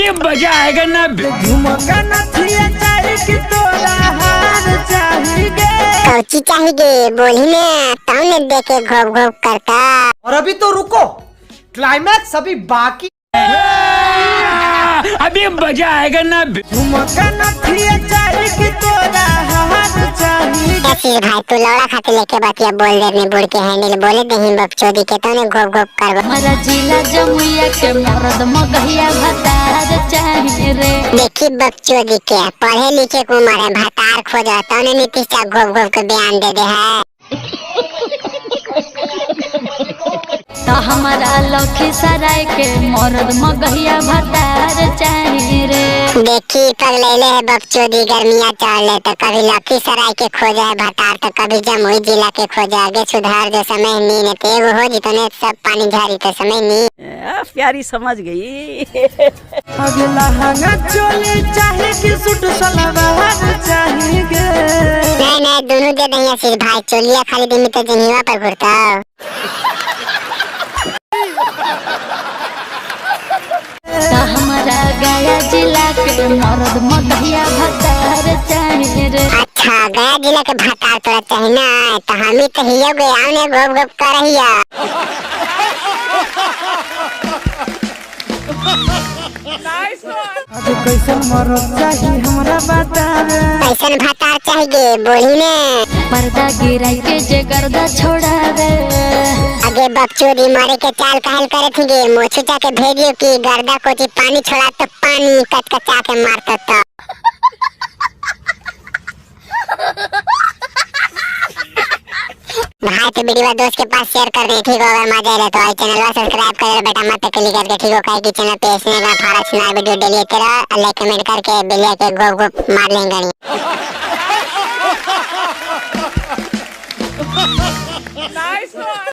अभी मजा आएगा ना। झुमका नथिया चाही कि तोरा हार चाही गे। कौची चाहिए बोली ना, तब ने देखे घोप घोप करता। और अभी तो रुको, क्लाइमैक्स अभी बाकी। अभी मजा आएगा ना। झुमका नथिया चाही कि तोरा हार चाही। ऐसी भाई तू लौड़ा खाते लेके बतिया बोल दे ने बुड़ के हैंडल बोले दही बकचोदी के तो ने घोप घोप कर। हमारा जिला जमुइया के मरद मगहिया भतार चाही रे। देखी बकचोदी के पढ़े लिखे को उम्र है भतार खोजा तो ने नीतीश चा घोप घोप के बयान दे दे है। तो हमारा लखीसराय के मरद मगहिया भतार चाही रे। देखी पगले है बकचोदी गर्मियाँ चढ़ ले तो कभी लखीसराय के खोजा है भतार तो कभी जमुई जिला के खोजा। आगे सुधार जो समय नी ने तो एगो हो जी तो ने सब पानी झारी तो समय नी। प्यारी समझ गई। अगला हंगा चोली चाहे कि सूट सलवार चाही गे। नहीं नहीं दोनों दे दही आशीष भाई, चोलिया खाली दिन में तो जंगीवा पर घुरता। तो हमारा गया जिला के मरद मगहिया भतार चाही रे। अच्छा गया जिला के भतार तोरा चाहिए ना, तो हम ही तो हियो गए आओ ने गोप गोप कर रहिया। अरे कैसन मरद चाही हमरा बतावे। कैसन भतार चाहिए बोली ने। पर्दा गिराई के जे गर्दा छोड़ावे। आगे बकचोदी मारे के चाल कहल करे थी गे मोछू जाके भेजियो कि गर्दा कोची पानी छोड़ा तो पानी कचकचा के मारता तो। भाई तो वीडियो दोस्त के पास शेयर कर दे ठीक हो, अगर मजा आए तो आई चैनल सब्सक्राइब कर बेटा मत क्लिक करके ठीक हो, काहे कि चैनल पे ऐसे का फारा सुना वीडियो डेली तेरा लाइक कमेंट करके बेल के गोप गोप मार लेंगे।